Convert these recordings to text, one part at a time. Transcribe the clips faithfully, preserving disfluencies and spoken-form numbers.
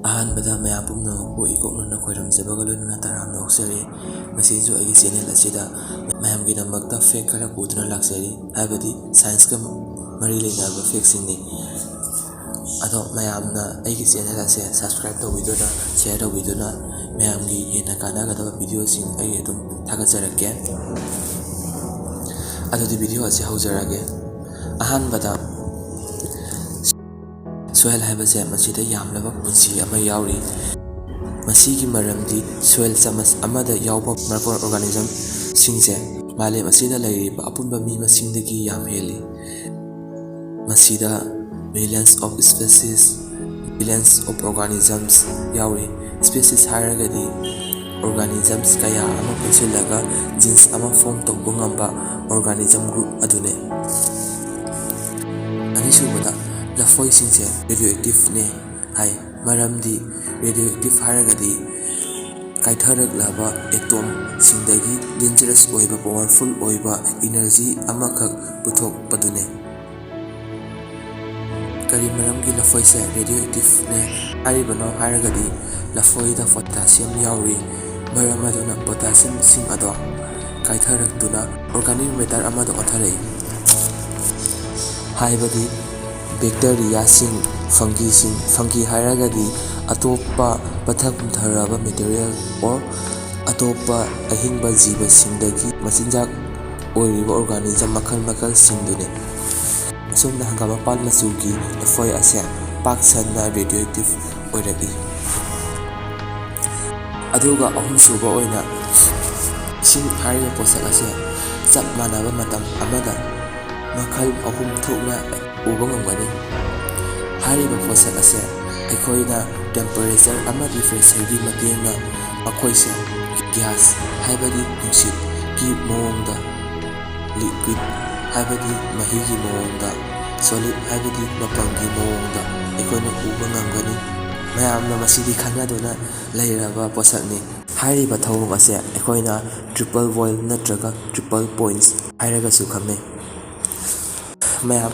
ꯑꯍꯥꯟꯕꯗ ꯃꯌꯥꯝ ꯄꯨꯝꯅꯃꯛꯄꯨ ꯏꯀꯣꯛ ꯅꯣꯟꯅ ꯈꯣꯏꯔꯝꯖꯕꯒ ꯂꯣꯏꯅꯅ ꯇꯔꯥꯝꯅ ꯑꯣꯛꯆꯔꯤ꯫ ꯉꯁꯤꯁꯨ ꯑꯩꯒꯤ ꯆꯦꯅꯦꯜ ꯑꯁꯤꯗ ꯃꯌꯥꯝꯒꯤꯗꯃꯛꯇ ꯐꯦꯛ ꯈꯔ ꯄꯨꯗꯨꯅ ꯂꯥꯛꯆꯔꯤ, ꯍꯥꯏꯕꯗꯤ ꯁꯥꯏꯟꯁꯀ ꯃꯔꯤ ꯂꯩꯅꯕ ꯐꯦꯛꯁꯤꯡꯅꯤ꯫ ꯑꯗꯣ ꯃꯌꯥꯝꯅ ꯑꯩꯒꯤ ꯆꯦꯅꯦꯜ ꯑꯁꯦ ꯁꯕꯁꯀ꯭ꯔꯥꯏꯕ ꯇꯧꯕꯤꯗꯨꯅ, ꯁꯤꯌꯔ ꯇꯧꯕꯤꯗꯨꯅ ꯃꯌꯥꯝꯒꯤ ꯍꯦꯟꯅ ꯀꯥꯟꯅꯒꯗꯕ ꯚꯤꯗꯤꯑꯣꯁꯤꯡ ꯑꯩ ꯑꯗꯨꯝ ꯊꯥꯒꯠꯆꯔꯛꯀꯦ꯫ ꯑꯗꯨꯗꯤ ꯚꯤꯗꯤꯑꯣ ꯑꯁꯤ ꯍꯧꯖꯔꯒꯦ꯫ ꯑꯍꯥꯟꯕꯗ, ꯁꯣꯏꯜ ꯍꯥꯏꯕꯁꯦ ꯃꯁꯤꯗ ꯌꯥꯝꯂꯕ ꯄꯨꯟꯁꯤ ꯑꯃ ꯌꯥꯎꯔꯤ꯫ ꯃꯁꯤꯒꯤ ꯃꯔꯝꯗꯤ ꯁꯣꯏꯜ ꯆꯃꯁ ꯑꯃꯗ ꯌꯥꯎꯕ ꯃꯥꯏꯀ꯭ꯔꯣ ꯑꯣꯔꯒꯥꯅꯤꯖꯝꯁꯤꯡꯁꯦ ꯃꯥꯂꯦꯝ ꯑꯁꯤꯗ ꯂꯩꯔꯤꯕ ꯑꯄꯨꯟꯕ ꯃꯤ ꯃꯁꯤꯡꯗꯒꯤ ꯌꯥꯝ ꯍꯦꯜꯂꯤ꯫ ꯃꯁꯤꯗ millions of species, billions of organisms ꯌꯥꯎꯔꯤ꯫ Species ꯍꯥꯏꯔꯒꯗꯤ organisms ꯀꯌꯥ ꯑꯃ ꯄꯨꯟꯁꯤꯜꯂꯒ genes ꯑꯃ form ꯇꯧꯕ ꯉꯝꯕ organism group ꯑꯗꯨꯅꯤ꯫ ꯑꯅꯤꯁꯨꯕꯗ, ꯂꯐꯣꯏꯁꯤꯡꯁꯦ radioactiveꯅꯦ ꯍꯥꯏ꯫ ꯃꯔꯝꯗꯤ radioactive ꯍꯥꯏꯔꯒꯗꯤ ꯀꯥꯏꯊꯔꯛꯂꯕ atomꯁꯤꯡꯗꯒꯤ dangerous ꯑꯣꯏꯕ, powerful ꯑꯣꯏꯕ energy ꯑꯃꯈꯛ ꯄꯨꯊꯣꯛꯄꯗꯨꯅꯤ꯫ ꯀꯔꯤ ꯃꯔꯝꯒꯤ ꯂꯐꯣꯏꯁꯦ radioactiveꯅꯦ ꯍꯥꯏꯔꯤꯕꯅꯣ ꯍꯥꯏꯔꯒꯗꯤ, ꯂꯐꯣꯏꯗ potassium ꯌꯥꯎꯔꯤ꯫ ꯃꯔꯝ ꯑꯗꯨꯅ potassiumꯁꯤꯡ ꯑꯗꯣ ꯀꯥꯏꯊꯔꯛꯇꯨꯅ organic matter ꯑꯃꯗ ꯑꯣꯟꯊꯔꯛꯏ꯫ ꯍꯥꯏꯕꯗꯤ bacteriaꯁꯤꯡ, fungiꯁꯤꯡ, fungi ꯍꯥꯏꯔꯒꯗꯤ ꯑꯇꯣꯞꯄ ꯄꯠꯊ ꯄꯨꯝꯊꯔꯕ material or ꯑꯇꯣꯞꯄ ꯑꯍꯤꯡꯕ ꯖꯤꯕꯁꯤꯡꯗꯒꯤ ꯃꯆꯤꯟꯖꯥꯛ ꯑꯣꯏꯔꯤꯕ organism ꯃꯈꯜ ꯃꯈꯜꯁꯤꯡꯗꯨꯅꯤ꯫ ꯑꯁꯨꯝꯅ ꯍꯪꯒꯥꯝꯄꯥꯜ ꯃꯆꯨꯒꯤ ꯂꯐꯣꯏ ꯑꯁꯦ ꯄꯥꯛ ꯁꯟꯅ radioactive ꯑꯣꯏꯔꯛꯏ꯫ ꯑꯗꯨꯒ ꯑꯍꯨꯝꯁꯨꯕ ꯑꯣꯏꯅ, ꯏꯁꯤꯡ ꯍꯥꯏꯔꯤꯕ ꯄꯣꯠꯁꯛ ꯑꯁꯦ ꯆꯞ ꯃꯥꯟꯅꯕ ꯃꯇꯝ ꯑꯃꯗ ꯃꯈꯜ ꯑꯍꯨꯝ ꯊꯣꯛꯅ ꯎꯕ ꯉꯝꯒꯅꯤ꯫ ꯍꯥꯏꯔꯤꯕ ꯄꯣꯠꯁꯛ ꯑꯁꯦ ꯑꯩꯈꯣꯏꯅ temperature ꯑꯃꯗꯤ pressureꯒꯤ ꯃꯇꯦꯡꯅ ꯃꯈꯣꯏꯁꯦ gas ꯍꯥꯏꯕꯗꯤ ꯅꯨꯡꯁꯤꯠꯀꯤ ꯃꯑꯣꯡꯗ, liquid ꯍꯥꯏꯕꯗꯤ ꯃꯍꯤꯒꯤ ꯃꯑꯣꯡꯗ, solid ꯍꯥꯏꯕꯗꯤ ꯃꯄꯪꯒꯤ ꯃꯑꯣꯡꯗ ꯑꯩꯈꯣꯏꯅ ꯎꯕ ꯉꯝꯒꯅꯤ꯫ ꯃꯌꯥꯝꯅ ꯃꯁꯤꯗꯤ ꯈꯪꯅꯗꯨꯅ ꯂꯩꯔꯕ ꯄꯣꯠꯁꯛꯅꯤ꯫ ꯍꯥꯏꯔꯤꯕ ꯊꯧꯑꯣꯡ ꯑꯁꯦ ꯑꯩꯈꯣꯏꯅ triple boil ꯅꯠꯇ꯭ꯔꯒ triple boil ꯍꯥꯏꯔꯒꯁꯨ ꯈꯪꯅꯩ꯫ ꯃꯌꯥꯝ,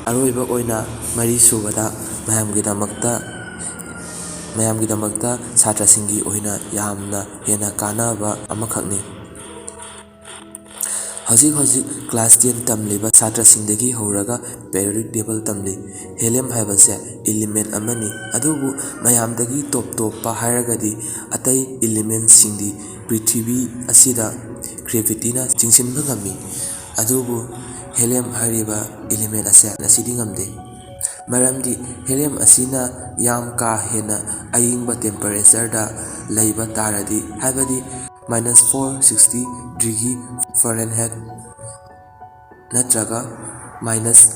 ꯑꯔꯣꯏꯕ ꯑꯣꯏꯅ ꯃꯔꯤꯁꯨꯕꯗ ꯃꯌꯥꯝꯒꯤꯗꯃꯛꯇ ꯃꯌꯥꯝꯒꯤꯗꯃꯛꯇ ꯁꯥꯇ꯭ꯔꯁꯤꯡꯒꯤ ꯑꯣꯏꯅ ꯌꯥꯝꯅ ꯍꯦꯟꯅ ꯀꯥꯟꯅꯕ ꯑꯃꯈꯛꯅꯤ꯫ ꯍꯧꯖꯤꯛ ꯍꯧꯖꯤꯛ class ten ꯇꯝꯂꯤꯕ ꯁꯥꯇ꯭ꯔꯁꯤꯡꯗꯒꯤ ꯍꯧꯔꯒ periodic table ꯇꯝꯂꯤ꯫ Helium ꯍꯥꯏꯕꯁꯦ element ꯑꯃꯅꯤ, ꯑꯗꯨꯕꯨ ꯃꯌꯥꯝꯗꯒꯤ top topꯄ ꯍꯥꯏꯔꯒꯗꯤ ꯑꯇꯩ elementꯁꯤꯡꯗꯤ ꯄ꯭ꯔꯤꯊꯤꯕꯤ ꯑꯁꯤꯗ gravityꯅ ꯆꯤꯡꯁꯤꯟꯕ ꯉꯝꯃꯤ, ꯑꯗꯨꯕꯨ helium ꯍꯥꯏꯔꯤꯕ element ꯑꯁꯦ ꯑꯁꯤꯗꯤ ꯉꯝꯗꯦ꯫ ꯃꯔꯝꯗꯤ helium ꯑꯁꯤꯅ ꯌꯥꯝ ꯀꯥ ꯍꯦꯟꯅ ꯑꯏꯪꯕ temperatureꯗ ꯂꯩꯕ ꯇꯥꯔꯗꯤ, ꯍꯥꯏꯕꯗꯤ minus four sixty degree Fahrenheit ꯅꯠꯇ꯭ꯔꯒ minus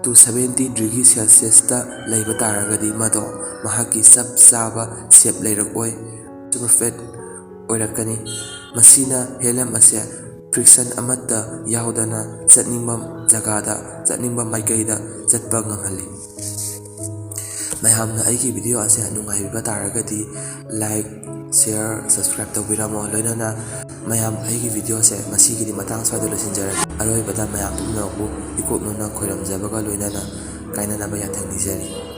two seventy degree Celsiusꯇ ꯂꯩꯕ ꯇꯥꯔꯒꯗꯤ, ꯃꯗꯣ ꯃꯍꯥꯛꯀꯤ ꯆꯞ ꯆꯥꯕ shape ꯂꯩꯔꯛꯑꯣꯏ, superfluid ꯑꯣꯏꯔꯛꯀꯅꯤ꯫ ꯃꯁꯤꯅ helium ꯑꯁꯦ friction ꯑꯃꯠꯇ ꯌꯥꯎꯗꯅ ꯆꯠꯅꯤꯡꯕ ꯖꯒꯥꯗ, ꯆꯠꯅꯤꯡꯕ ꯃꯥꯏꯀꯩꯗ ꯆꯠꯄ ꯉꯝꯍꯜꯂꯤ꯫ ꯃꯌꯥꯝꯅ ꯑꯩꯒꯤ video ꯑꯁꯦ ꯅꯨꯡꯉꯥꯏꯕꯤꯕ ꯇꯥꯔꯒꯗꯤ like, share, subscribe ꯇꯧꯕꯤꯔꯝꯃꯣ꯫ ꯂꯣꯏꯅꯅ ꯃꯌꯥꯝ, ꯑꯩꯒꯤ videoꯁꯦ ꯉꯁꯤꯒꯤꯗꯤ ꯃꯇꯥꯡ ꯁ꯭ꯋꯥꯏꯗ ꯂꯣꯏꯁꯤꯟꯖꯔꯒꯦ꯫ ꯑꯔꯣꯏꯕꯗ ꯃꯌꯥꯝ ꯄꯨꯝꯅꯃꯛꯄꯨ ꯏꯀꯣꯛꯅꯅ ꯈꯣꯏꯔꯝꯖꯕꯒ ꯂꯣꯏꯅꯅ ꯀꯥꯏꯅꯅꯕ ꯌꯥꯊꯪ ꯅꯤꯖꯔꯤ꯫